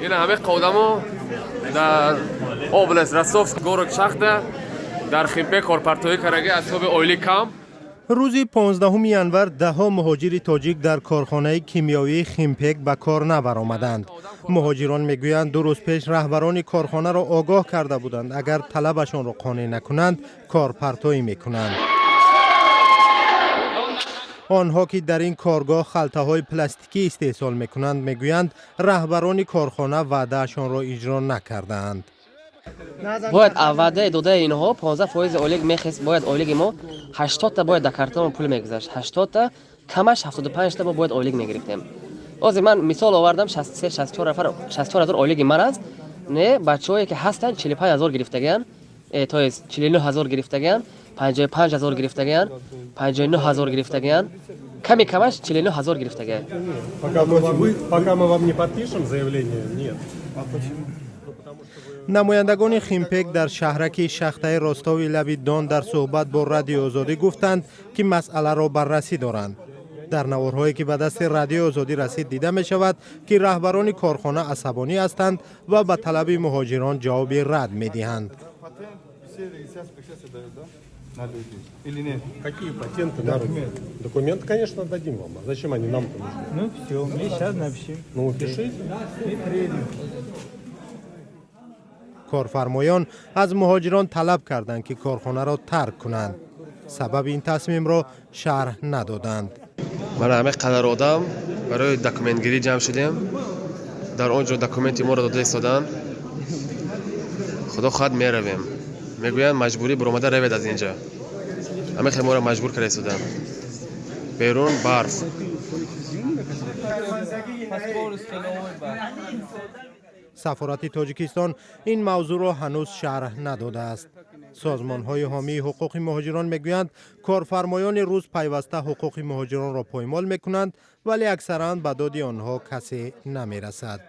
Ина ҳамин одамо дар область Ростов, город Шахта, дар Химпек корпартоӣ кардаги аз ҳисоби ойлик кам. Рӯзи 15 январ даҳҳо муҳоҷири тоҷик дар корхонаи кимиёвии Химпек ба кор набаромаданд. Муҳоҷирон мегӯянд, 2 рӯз пеш раҳбарони корхонаро огоҳ карда буданд, агар талабашонро қонеъ накунанд, корпартоӣ мекунанд. Онҳо, ки дар ин коргоҳ халтаҳои пластикӣ истеҳсол мекунанд, мегӯянд, раҳбарони корхона ваъдаашонро иҷро накардаанд. Бояд ваъдаи додаи инҳо 15 фоизи ойлик мехест. Бояд ойлиги мо 80-та бояд дар картамо пул мегузашт, 80-та, камаш 75-та мо бояд ойлик мегирифтем. Ҳозир ман мисол овардам, 63, 64 нафар, 64 ҳазор ойлиги ман аст. Не, бачаҳое ки ҳастанд, 45 ҳазор гирифтагиан, то есть 49 ҳазор гирифтагиан, 55 ҳазор гирифтагиан, 59 ҳазор гирифтагиан, ками камаш 49 ҳазор гирифтагиан. Пока мы вам не подпишем заявление, нет. Намояндагони Химпек дар шаҳраки Шахтаи Ростови лаби Дон дар суҳбат бо Радиои Озодӣ гуфтанд, ки масъаларо баррасӣ доранд. Дар наворҳое, ки ба дасти Радиои Озодӣ расид, дида мешавад, ки раҳбарони корхона асабонӣ ҳастанд ва ба талаби муҳоҷирон ҷавоби рад медиҳанд. На люди. Или нет? Какие патенты на руки? Документы, конечно, дадим вам. А зачем они нам-то нужны? Ну все, мы сейчас напишем. Ну, пишите. И приедем. Корфармоён аз муҳоҷирон талаб карданд, ки корхонаро тарк кунанд. Сабаби ин тасмимро шарҳ надоданд. Мана ҳамин қадар одам барои документгирӣ ҷамъ шудем. Дар он ҷо документи моро дода истоданд. Худо хоҳад, меравем. Мегӯянд, маҷбурӣ биромада равед аз инҷа. Ҳамин хел моро маҷбур карда истоданд. Берун барф. По скорости новый бар. Сафорати Тоҷикистон ин мавзӯъро ҳанӯз шарҳ надодааст. Созмонҳои ҳомии ҳуқуқи муҳоҷирон мегӯянд, корфармоёни рус пайваста ҳуқуқи муҳоҷиронро поймол мекунанд, вале аксаран ба доди онҳо касе намерасад.